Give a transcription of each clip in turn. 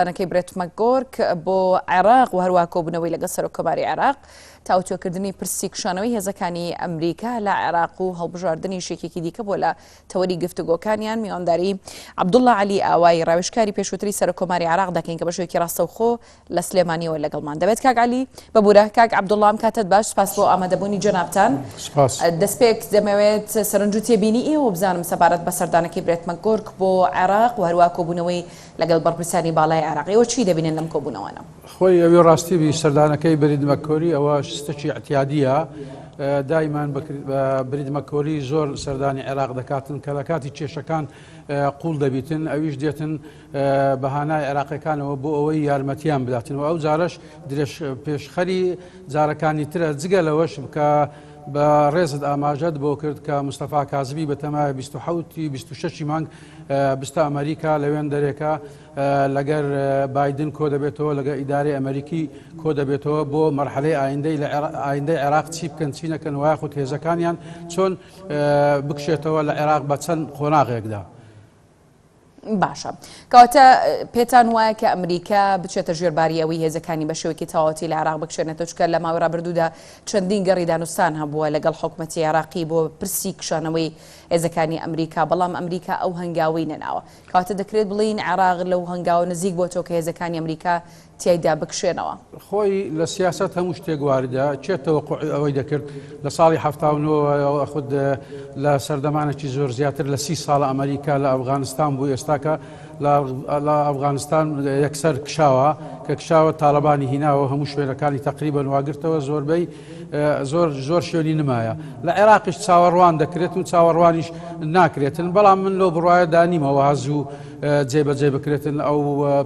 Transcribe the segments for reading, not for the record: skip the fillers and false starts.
سەردانەکەی برێت مەکگۆرک بۆ عێراق و هەروەها کۆبوونەوەی لەگەڵ سەرۆککۆماری عێراق، تاوتوێکردنی پرسی کشانەوەی هێزەکانی ئەمریکا لە عێراق و هەڵبژاردنیش یەکێکی دیکە بووە لە تەوەری گفتوگۆکانیان. میوانداری عەبدوڵڵا عەلی ئاوایی، ڕاوێژکاری پێشووتری سەرۆککۆماری عێراق دەکەین کە بە شێوەیەکی ڕاستەوخۆ لە سلێمانیەوە لەگەڵمان دەبێت. کاک عەلی، ببورە کاک عەبدوڵڵا، ئەم کاتەت باش، سپاس بۆ ئامادەبوونی جەنابتان. سپاس. دەستپێک دەمەوێت سەرنج و تێبینی ئێوە بزانم سەبارەت بە سەردانەکەی برێت مەکگۆرک بۆ عێراق و هەروەها کۆبوونەوەی لەگەڵ بەرپرسانی باڵای عێراق، ئێوە چی دەبینن لەم کۆبوونەوانە؟ خۆی ئەوی ڕاستی بی سەردانەکەی برید مەکۆری ئەوە شتەکی ئیعتیادیە، دایمان برید مەکۆری زۆر سەردانی عێراق دەکاتن کە لە کاتی کێشەکان قوڵ دەبیتن ئەویش دێتن بە هانای عێراقیەکانەوە بۆ ئەوەی یارمەتیان بداتن و ئەو جارەش درێژ پێشخەری جارەکانی ترە. جگە لەوەش کە بە ڕێزت ئاماژەت بۆ کرد کە مستەفا کازمی بەتەمایە 27 26 مانگ بستە ئەمریکا لەوێن دەرێکە لەگەر بایدن کۆ دەبێتەوە لەگە ئیدارەی ئەمریکی کۆ دەبێتەوە بۆ مەرحەلەی ئایندەی لە ئایندەی عێراق چی بکەن چی نەکەن و یاخود هێزەکانیان چۆن بکشێتەوە لە عێراق بە چەند قۆناغێکدا. باشە کەواتە پێتان وایە کە ئەمریکا بچێتە ژێر باری ئەوەی هێزەکانی بە شێوەیەکی تەواوەتی لە عێراق بکشێنێتەوە چونکە لە ماوەی ڕابردوودا چەندین گەڕی دانوستان هەبووە لەگەڵ حکومەتی عێراقی بۆ پرسی کشانەوەی هێزەکانی ئەمریکا بەڵام ئەمریکا ئەو هەنگاوەی نەناوە کەواتە دەکرێت بڵێین عێراق لەو هەنگاوە نزیک بۆتەوە کە هێزەکانی ئەمریکا تیایدا بکشێنەوە. خۆی لە سیاسەت هەموو شتێک واردە، کێ تەوەقوعی ئەوەی دەکرد لە ساڵی 79 خود لە سەردەمانێکی زۆر زیاتر لە سی ساڵە ئەمریکا لە ئەفغانستان بوو، ئێستاکە لە ئەفغانستان یەکسەر کشاوە، کە کشاوە تاڵەبانی هیناوە هەموو شوێنەکانی تەقریبەن واگرتەوە، زۆربەی زۆر زۆر شوێنی نمایە. لە عێراقیش چاوەڕوان دەکرێت و چاوەڕوانیش ناکرێتن، بەڵام من لەو بڕوایەدا نیمە وەها زوو جێبەجێ بکرێتن ئەو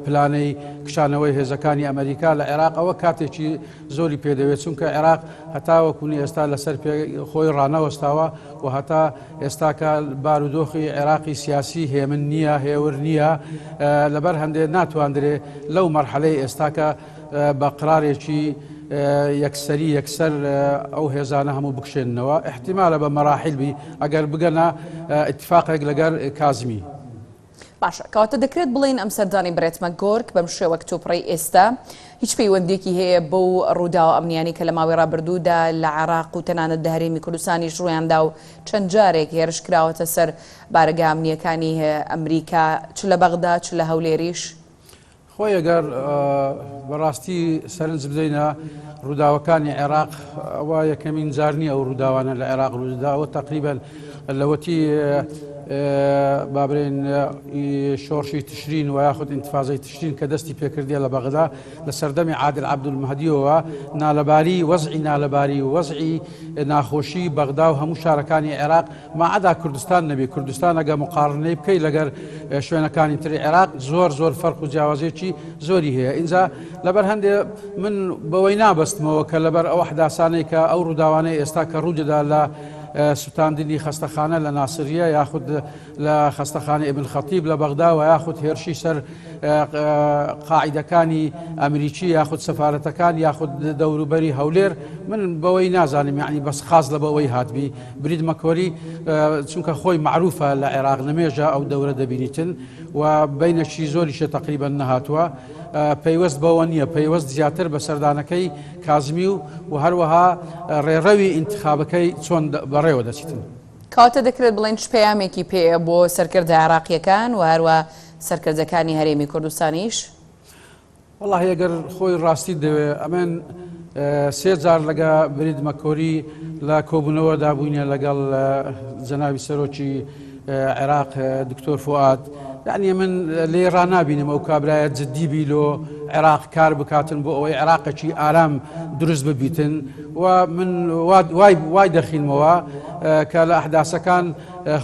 پلانەی کشانەوەی هێزەکانی ئەمریکا لە عێراق ئەوە کاتێکی زۆری پێدەوێت چونکە عێراق هەتاوەکونی ئێستا لەسەر پێ خۆی ڕانەوەستاوە و هەتا ئێستاکە بارودۆخی عێراقی سیاسی هێمن نییە هێور نییە لەبەر هەندێک ناتواندرێ لەو مەرحەلەی ئێستاکە بە قرارێکی یەکسەری یەکسەر ئەو هێزانە هەموو بکشێننەوە احتیمالە بە مەراحیل بی ئەگەر بگەنە ئیتفاقێک لەگەر کازمی. باشە کەواتە دەکرێت بڵێین ئەم سەردانەی برێت مەکگۆرک بەم شێوە کتوپڕەی ئێستا هیچ پەیوەندییەکی هەیە بەو ڕووداوە ئەمنیانەی کە لە ماوەی ڕابردوودا لە عێراق و تەنانەت لە هەرێمی کوردستانیش ڕوویاندا و چەند جارێک هێرش کراوەتە سەر بارەگا ئەمنییەکانی ئەمریکا چ لە بەغدا چ لە هەولێریش؟ خۆی ئەگەر بەڕاستی سەرنج بدەینە ڕووداوەکانی عێراق ئەوە یەکەمین جار نییە ئەو ڕووداوانە لە عێراق ڕوودەدا ئەوە تقریبان لەوەتی بابرێن شۆڕشی تشرین و یاخود ئینتفازەی تشرین کە دەستی پێکردیە لە بەغدا لە سەردەمی عادل عەبدولمەهدیەوە نالەباری وەزعی نالەباری و وەزعی ناخۆشی بەغدا و هەموو شارەکانی عێراق ماعەدا کوردستان نەبی کوردستان ئەگە مقاڕنەی بکەی لەگەر شوێنەکانی تری عێراق زۆر زۆر فەرق و جیاوازێکی زۆری هەیە ئینجا لەبەر هەندێ من بەوەی نابەستمەوە کە لەبەر ئەو حداسانەی کە ئەو ڕووداوانەی ئێستا کە ڕوودەدا لە سوتاندنی خەستەخانە لە ناسریە یاخود لە خەستەخانە ئبن خەتیب لە بەغدا و یاخود هێرشی سەر قاعیدەکانی ئەمریکی یاخود سەفارەتەکان یاخود دەوروبەری هەولێر من بەوەی نازانم یعنی بەس خاص لە بەوەی هاتبی برید مەکۆری چونکە خۆی مەعروفە لە عێراق لەمێژە ئەو دەورە دەبینیتن و بینەکی زۆریشە تقریبا نەهاتووە پەیوەست بەوە نییە پەیوەست زیاتر بە سەردانەکەی کازمی و و هەروەها ڕێڕەوی ئینتخابەکەی چۆن بەڕێوە دەچیتن. کەواتە دەکرێت بڵێین چ پەیامێکی پێیە بۆ سەرکردە عێراقییەکان و هەروە سەرکردەکانی هەرێمی کوردستانیش؟ وەڵاهی ئەگەر خۆی ڕاستیت دەوێ ئەمن سێ جار لەگە برید مەکۆری لە کۆبوونەوەدا بووینە لەگەڵ جەنابی سەرۆکی عێراق دکتۆر فوئاد یعنی من لێ ڕنابینم ئەو کابرایە جددی بی لۆ عێراق کار بکاتن بۆ ئەوەی عێراقێکی ئارام دروست ببیتن و من وای وای دەخینمەوە کە لە ئەحداسەکان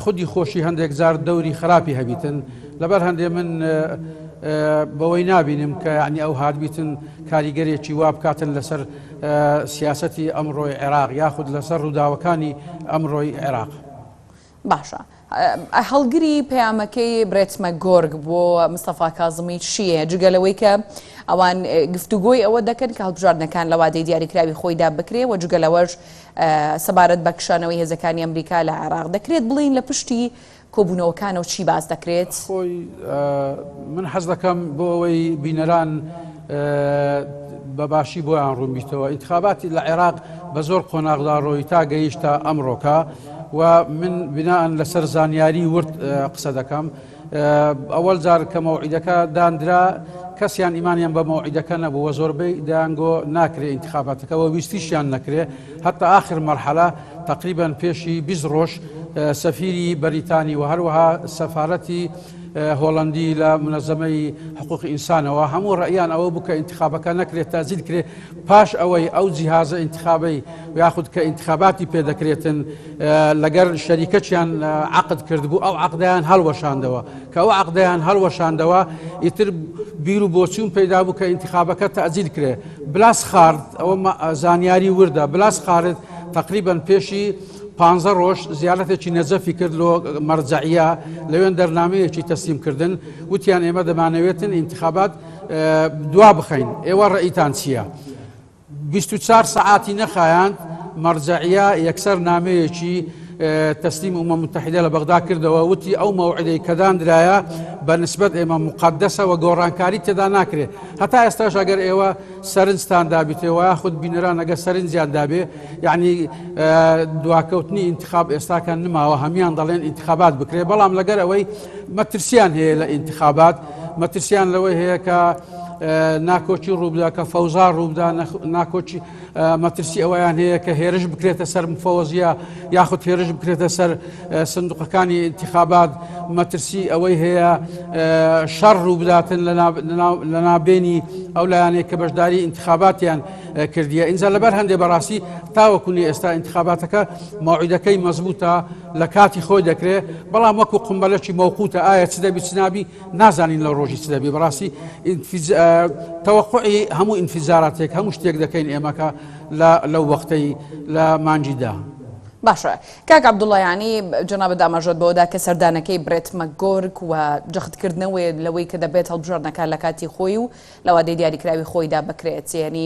خودی خۆشی هەندێک جار دەوری خراپی هەبیتن لەبەر هەندێ من بەوەی نابینم کە یعنی ئەو هاتبیتن کاریگەرێکی وا بکاتن لەسەر سیاسەتی ئەمڕۆی عێراق یاخود لەسەر ڕووداوەکانی ئەمڕۆی عێراق. باشە هەڵگری پەیامەکەی برێت مەکگۆرگ بۆ مستەفا کازمی چییە جگە لەوەی کە ئەوان گفتوگۆی ئەوە دەکەن کە هەڵبژاردنەکان لە وادەی دیاریکراوی خۆیدا بکرێ و جگە لەوەش سەبارەت بە کشانەوەی هێزەکانی ئەمریکا لە عێراق دەکرێت بڵین لە پشتی. کۆبوونەوەکانەوە چی باس دەکرێت؟ خۆی من حەز دەکەم بۆ ئەوەی بینەران بە باشی بۆیان ڕوون بیتەوە ئینتخاباتی لە عێراق بە زۆر قۆناغدا ڕۆی تا گەیشتە ئەمڕۆکە و من بناء لەسەر زانیاری ورد قسە دەکەم ئەوەل جار کە مەوعیدەکە داندرا کەسیان ئیمانیان بە مەوعیدەکە نەبوو وە زۆربەی دەیانگۆ ناکرێ ئینتخاباتەکە وە ویستیشیان نەکرێ هەتا ئاخر مەرحەلە تقریبا پێشی 20 ڕۆژ سەفیری بەریتانی و هەروەها سەفارەتی هۆڵندی لە منەزەمەی حقوق ئینسانەوە هەموو ڕەئیان ئەوە بوو کە ئینتخابەکە نەکرێت تەجیل کرێ پاش ئەوەی ئەو جیهازە ئینتخابەی یاخود کە ئینتخاباتی پێدەکرێتن لەگەر شەریکەچیان عقد کردبوو ئەو عقدیان هەڵوەشاندەوە کە ئەو عقدیان هەڵوەشاندەوە ئیتر بیر و بۆچوون پەیدا بوو کە ئینتخابەکە تەجیل کرێ بلاس خارد ئەوە زانیاری وردە بلاس خارد تقریبا پێشی پ ڕۆژ زیارەتێکی نەجەفی کرد لۆ مەرجەعیە لەوێن دەرنامەیەکی تەسلیم کردن وتیان ئێمە دەمانەوێتن ئینتخابات دوا بخەین ئێوە ڕئیتان چییە؟ 24 سەعاتی نەخایاند مەرجەعیە یەکسەر نامەیەکی تەسلیم ئومە متحدە لە بەغدا کردەوە وتی ئەو مەوعدەی کە داندرایە بە نسبەت ئێمە مقدەسە و گۆڕانکاری تێدا ناکرێت هەتا ئێستاش ئەگەر ئێوە سەرنجتان دابیتەوە یاخود بینەران ئەگەر سەرنجیان دابێ یعنی دواکەوتنی ئینتخاب ئێستاکە نماوە هەمان دەڵێن ئینتخابات بکرێ بەڵام لەگەر ئەوەی مەترسیان هەیە لە ئینتخابات مەترسیان لەوەی هەیە کە ناکۆکی ڕووبدا کە فەوزا ڕووبدا ناکۆکی مەترسی ئەوەیان هەیە کە هێرش بکرێتە سەر مفەوەزیە یاخود هێرش بکرێتە سەر سندوقەکانی انتخابات مەترسی ئەوەی هەیە شەڕ ڕووبداتن لە نابێنی ئەو لایەنەی کە بەشداری انتخاباتیان کردیە ئینجا لەبەر هەندێ بەڕاستی تاوەکونی ئێستا انتخاباتەکە ماوعیدەکەی مەزبوتە لە کاتی خۆی دەکرێت بەڵام وەکو قمبەلەکی مەوقوتە ئایا چ دەبی چ نابی نازانین لە ڕۆژی چ دەبی بەڕاستی تەوەقعی هەموو ئینفیزاراتێک هەموو شتێک دەکەین ئێمەکە لەو وەختەی لە مانگیدا. باشە کاک عەبدوڵا یانی جەنابت ئاماژەت بەوەدا کە سەردانەکەی برێت مەکگۆرک و جەختکردنەوەی لەوەی کە دەبێت هەڵبژاردنەکان لە کاتی خۆی و لە وادەی دیاریکراوی خۆیدا بکرێت یعنی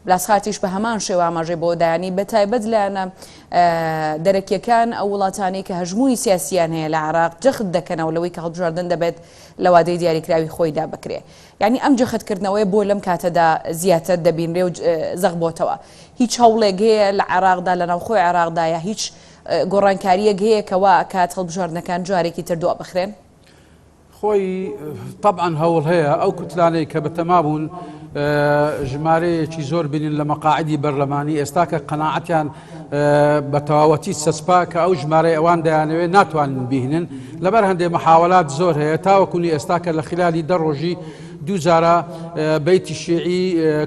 بلاسخارتیش بە هەمان شێوە ئاماژەی بۆ دایانی بە تایبەت لایەنە دەرەکیەکان ئەو وڵاتانەی کە هەژموونی سیاسیان هەیە لە عراق جەخت دەکەنەوە لەوەی کە هەڵبژاردن دەبێت لە وادەی دیاریکراوی خۆیدا بکرێ یعنی ئەم جەختکردنەوەی بۆ لەم کاتەدا زیاتر دەبینرێ و زەق بۆتەوە هیچ هەوڵێک هەیە لە عێراقدا لە ناوخۆی عێراقدا یا هیچ گۆڕانکارییەک هەیە کە وا ئەکات هەڵبژاردنەکان جارێکی تر دوا بخرێن؟ خۆی تەبعەن هەوڵ هەیە ئەو کوتلانەی کە بەتەما بوون ژمارەیەکی زۆر بینین لە مەقاعدی بەرلەمانی ئێستا کە قەناعەتیان بە تەواوەتی چەسپا کە ئەو ژمارەی ئەوان دەیانەوێت ناتوانن بهێنن لەبەر هەندێ محاولات زۆر هەیە تاوەکونی ئێستا کە لە خلالی دە ڕۆژی دووجارە بەیتی شیعی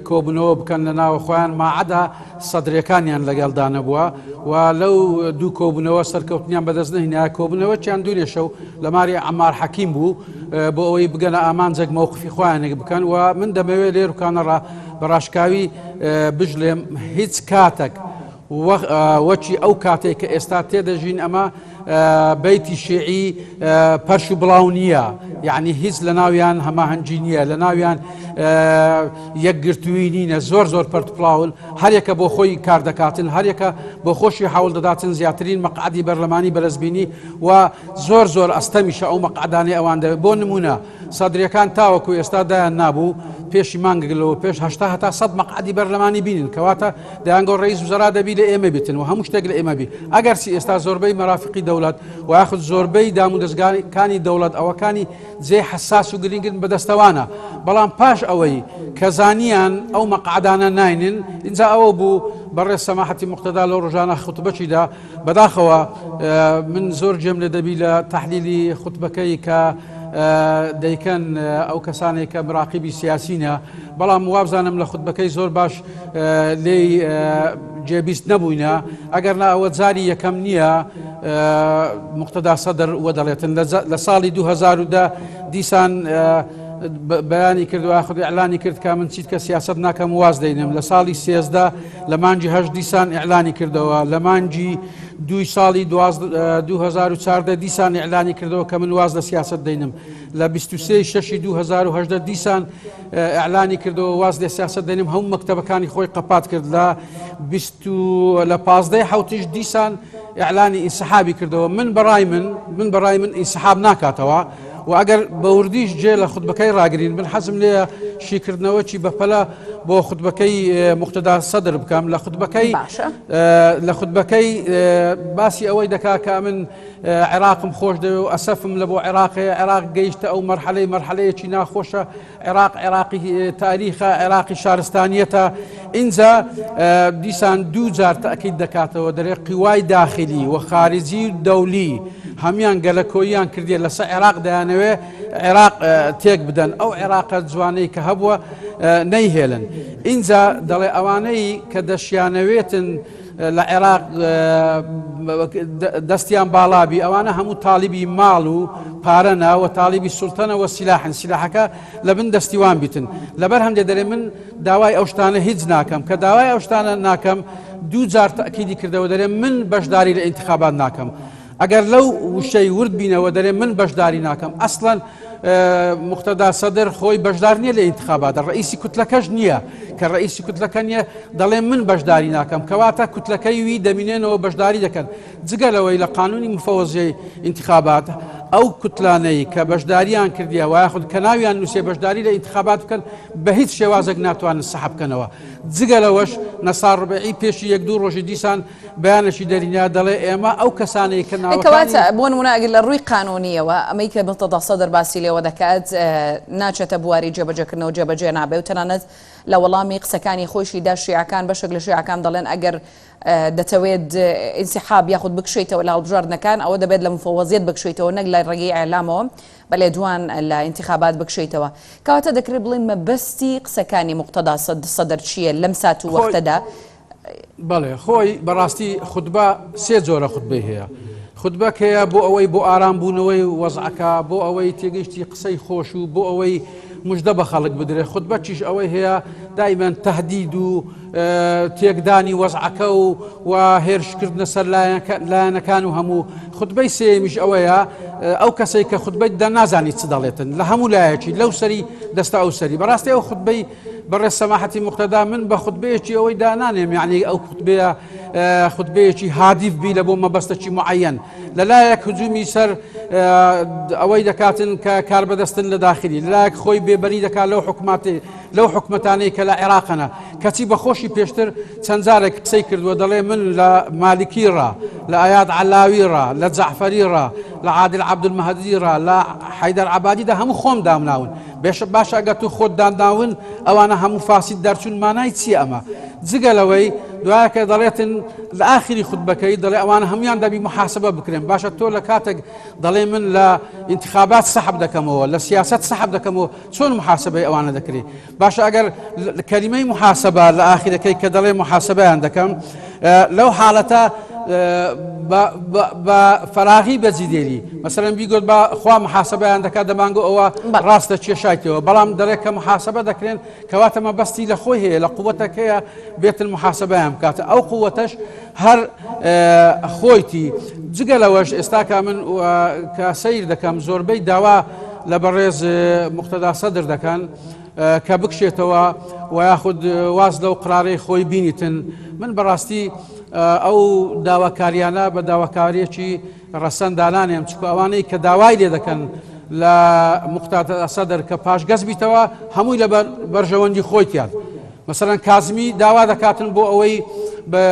کۆبوونەوە بکەن لە ناوە خۆیان ماعەدا سەدرەکانیان لەگەڵدا نەبووە و لەو دوو کۆبوونەوە سەرکەوتنیان بەدەست نەهینایە کۆبوونەوەکیان دوونێ شەو لە ماری عەمار حەکیم بوو بۆ ئەوەی بگەنە ئامانجێک مەوقفی خۆیانێک بکەن و من دەمەوێت لێرکانەڕا بە ڕاشکاوی بژلێم هیچ کاتێک وەکی ئەو کاتێک کە ئێستا تێدەژین ئەمە بەیتی شیعی پەرش و بڵاو نییە یعنی هیچ لە ناویان هەماهەنگی نییە لە ناویان یەکگرتووی نینە زۆر زۆر پەرتپڵاون هەرێکە بۆ خۆی کار دەکاتن هەرێکە بۆ خۆشی حەول دەداتن زیاترین مەقعدی بەرلەمانی بەرزبینی و زۆر زۆر ئەستەمیشە ئەو مەقعدانەی ئەوان دەوێت بۆ نمونە سەدرەکان تاوەکو ئێستا دایان نابوو پێشی مانگێک لەوە پێش هەشتا هەتا سەد مەقعدی بەرلەمانی بینن کەواتە دەیانگۆ ڕئیس وزەرا دەبی لە ئێمە بیتن و هەموو شتێک لە ئێمە بی ئەگەرچی ئێستا زۆربەی مەرافقی دەوڵەت و یاخود زۆربەی دام و دەزگاکانی دەوڵەت ئەوەکانی جێ حەساس و گرنگن بەدەستەوانە بەڵام پاش ئەوەی کە زانیان ئەو مەقعدانە ناینن اینجا ئەوە بوو بەڕێز سەماحەتی مقتەدا لەو ڕۆژانە خوتبەچیدا بەداخەوە من زۆر گوێم لێ دەبی لە تەحلیلی خوتبەکەی کە دەیکەن ئەو کەسانێک کە مراقیبی سیاسینە بەڵام وابزانم لە خوتبەکەی زۆر باش لێی جێبیست نەبووینە ئەگەر نا ئەوە جاری یەکەم نییە مقتەدا سەدر وە دەڵێتن لە ساڵی 2010 دیسان. بەیانی کرد و یاخود ئیعلانی کرد کە من چیتکە سیاسەت ناکەم و واز دەینم لە ساڵی 13 لە مانگی هەشت دیسان ئیعلانی کردەوە لە مانگی دووی ساڵی 2014 دیسان ئیعلانی کردەوە کە من واز لە سیاسەت دەینم لە 23 شەشی 2018 دیسان ئیعلانی کردەوە واز لە سیاسەت دەینم هەموو مەکتەبەکانی خۆی قەپات کرد لە 20 لە 15 حوتیش دیسان ئیعلانی ئینسحابی کردەوە من بەڕای من من بەڕای من ئینسحاب ناکاتەوە و ئەگەر بەوردیش جێ لە خوتبەکەی ڕاگرین من حەزم لێیە شیکردنەوەکی بەپەلە بۆ خوتبەکەی موقتەدا سەدر بکەم لە خوتبەکەی باشە لە خوتبەکەی باسی ئەوەی دەکا کە من عێراقم خۆش دەوێ و ئەسەفم لە بۆ عێراقێ عێراق گەیشتە ئەو مەرحەلەی مەرحەلەیەکی ناخۆشە عێراق عێراقی تاریخە عێراقی شارستانیەتە ئینجا دیسان دوو جار تەئکید دەکاتەوە دەرێ قیوای داخلی و خارجی و دەولی هەمان گەلەکۆییان کردیە لەسەر عێراق دەیانەوێ عێراق تێک بدەن ئەو عێراقە جوانەی کە هەبووە نەیهێلن ئینجا دەڵێ ئەوانەی کە دەشیانەوێتن لە عێراق دەستیان باڵابی ئەوانە هەموو تاڵیبی ماڵ و پارەنە و تاڵیبی سوڵتەنە وە سیلاحن سیلاحەکە لە بن دەستی وان بیتن لەبەر هەندێ دەرێ من داوای ئەو شتانە هیچ ناکەم کە داوای ئەو شتانە ناکەم دوو جار تەکیدی کردەوە دەرێ من بەشداری لە ئینتخابات ناکەم ئەگەر لەو وشەی ورد بینەوە دەرێ من بەشداری ناکەم ئەسڵەن موقتەدا سەدر خۆی بەشدار نییە لە ئینتخاباتە ڕئیسی کوتلەکەش نییە کە ڕئیسی کوتلەکە نییە دەڵێ من بەشداری ناکەم کەواتە کوتلەکەی وی دەمینێنەوە بەشداری دەکەن جگە لەوەی لە قانونی مفەوەزیەی ئینتخابات ئەو کوتلانەی کە بەشداریان کردیە و یاخود کە ناویان نووسێ بەشداری لە ئینتخابات بکەن بە هیچ شێوازێک ناتوانن سەحب بکەنەوە جگە لەوەش نەسار ڕبعی پێشی یەک دوو ڕۆژی دیسان بەیانێکی دەرینە دەڵێ ئێمە ئەو کەسانەی کە ناوەکانی. کەواتە بۆ نموونە ئەگەر لە ڕووی قانوونییەوە ئەمەی کە موقتەدا سەدر باسی لێوە دەکات ناچێتە بواری جێبەجێکردنەوە جێبەجێ نابێ و تەنانەت لە وەڵامی قسەکانی خۆیشیدا شیعەکان بەشێک لە شیعەکان دەڵێن ئەگەر دەتەوێت ئینسحاب یاخود بکشێیتەوە لە هەڵبژاردنەکان ئەوە دەبێت لە مفەوەزیەت بکشێیتەوە نەک لە ڕێگەی ئیعلامەوە بە لێدوان لە ئینتخابات بکشێیتەوە کەواتە دەکرێت بڵێین مەبەستی قسەکانی موقتەدا سەدر چییە لەم سات و وەختەدا بەڵێ خۆی بەڕاستی خوتبە سێ جۆرە خوتبەی هەیە خوتبەک هەیە بۆ ئەوەی بۆ ئارام بوونەوەی وەزعەکە بۆ ئەوەی تێگەیشتی قسەی خۆش و بۆ ئەوەی مژدە بە خەڵک بدرێ خوتبەکیش ئەوەی هەیە دایمەن تهدید و تێکدانی وەزعەکە و و هێرشکردنە سەر لایەنەکان و هەموو خوتبەی سێمیش ئەوەیە ئەو کەسێک کە خوتبەی دە نازانی چ دەڵێتن لە هەموو لایەکی لەو سەری دەستە ئەو سەری بەڕاستی ئەو خوتبەی بەڕێز سەماحەتی موقتەدا من بە خوتبەیەکی ئەوەی دانانێم یعنی ئەو خوتبەیە خوتبەیەکی هادیف بی لە بۆ مەبەستەکی معەن لەلایەک هجومی سەر ئەوەی دەکاتن کە کاربەدەستن لە داخلی لەلایەک خۆی بێبەری دەکات لەو حکوماتی لەو حکومەتانەی کە لە عێراقەنە کەچی بە خۆشی پێشتر چەند جارێک قسەی کردووە دەڵێ من لە مالکی ڕا لە ئەیاد عەلاوی ڕا لە جەعفەری ڕا لە عادل عەبدولمەهدی ڕا لە حەیدەر عەبادیدا هەموو خۆم دامناون بێشە باشە ئەگەر تو خۆت داناون ئەوانە هەموو فاسید دەرچوون مانای چیە ئەمە جگە لەوەی دوایەکە دەڵێتن لە ئاخری خوتبەکەی دەڵێ ئەوانە هەمویان دەبی محاسبە بکرێن باشە تۆ لە کاتێک دەڵێ من لە ئینتخابات سەحب دەکەمەوە لە سیاست سەحب دەکەمەوە چۆن محاسبەی ئەوانە دەکرێت باشە ئەگەر کەلیمەی محاسبە لە ئاخیرەکەی کە دەڵێ محاسبەیان دەکەم لەو حاڵەتە بە فەراغی بەجی دێری مەسەرەن بیگوت بە خوا محاسبەیان دەکات دەمانگو ئەوە ڕاستە کێشایتەوە بەڵام دەڵێ کە محاسبە دەکرێن کەواتە مەبەستی لە خۆی هەیە لە قوتەکەیە بێتن محاسبەیان بکاتە ئەو قوتەش هەر خۆیتی جگە لەوەش ئێستاکە من کە سیر دەکەم زۆربەی داوا لە بەڕێز مختدا سەدر دەکەن کە بکشێتەوە و یاخود واز لەو قرارەی خۆی بینیتن من بەڕاستی ئەو داواکاریانە بە داواکاریەکی ڕەسەن دانانێم چکو ئەوانەی کە داوای لێ دەکەن لە مختاد سەدر کە پاشگەز بیتەوە هەمووی لە بەرژەوەندی خۆیتیان مەسەلەن کازمی داوا دەکاتن بۆ ئەوەی بە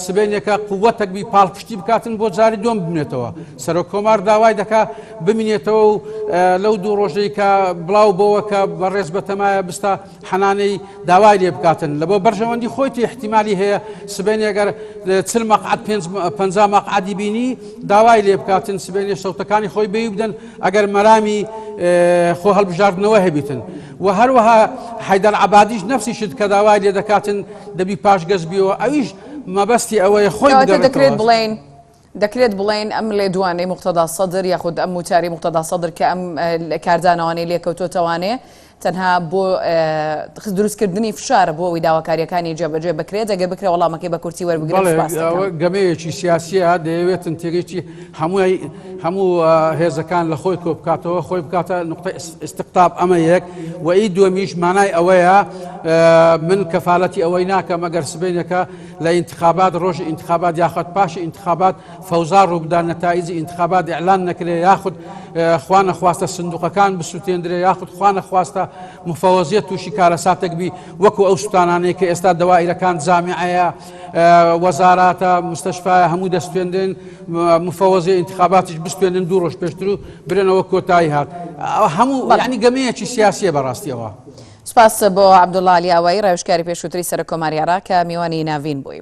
سبێنێکە قووەتەک بی پاڵپشتی بکاتن بۆ جاری دوم بمێنێتەوە سەرۆک کۆمار داوای دەکا بمینێتەوە و لەو دوو ڕۆژەی کە بڵاو بۆوە کە بەڕێز بەتەمایە بستا حەنانەی داوای لێ بکاتن لە بۆ بەرژەوەندی خۆیتی احتیمالی هەیە سبێنێ گەر 40 مەقعد 50 مەقعدی بینی داوای لێ بکاتن سبێنێ سەوتەکانی خۆی بێ بدەن ئەگەر مەرامی خۆ هەڵبژاردنەوە هەبیتن و هەروەها حەیدەر عەبادیش نەفسی شت کە داوای لێ دەکاتن دەبی پاشگەز بیەوە ئەویش مەبەستی ئەوەیە خۆی کەواتە دەکرێت بگەڕێتەوە. بڵێین. دەکرێت بڵێین ئەم لێدوانەی موقتەدا سەدر یاخود ئەم وتارەی موقتەدا سەدر کە ئەم کاردانەوانەی لێکەوتۆتەوانێ تەنها بۆ دروستکردنی فشارە بۆ ئەوەی داواکاریەکانی جێبەجێ بکرێت ئەگەر بکرێت وەڵامەکەی بە کورتی وەربگرم سپاس دەکەم. گەمەیەکی سیاسیە دەیەوێتن تێگەیشتی هەمووی هەموو هێزەکان لە خۆی کۆ بکاتەوە خۆی بکاتە نقطە استقطاب ئەمە یەک و ئی دووەمیش مانای ئەوەیە من کەفالەتی ئەوەی ناکەم ئەگەر سبینەکە لە ئینتخابات ڕۆژی ئینتخابات یاخود پاشی ئینتخابات فەوزا ڕووبدا نەتایجی ئینتخابات ئیعلان نەکرێ یاخود خوا نەخواستە سندوقەکان بسووتێندرێ یاخود خوا نەخواستە مفەوەزیە تووشی کارەساتێک بی وەکو ئەو سوتانانەی کە ئێستا دەوائیرەکان جامیعەیە وەزاراتە مستەشفایە هەموو دەستێنرێن مفەوەزیە ئینتخاباتیش بستێنن دوو ڕۆژ پێشتر و برێنەوە کۆتایی هات هەموو یعنی گەمەیەکی سیاسیە بەڕاستیەوە. سوپاس بۆ عەبدوڵا عەلی ئاوایی ڕاوێژکاری پێشووتری سەرۆک کۆماری عێراق کە میوانی ناڤین بووی.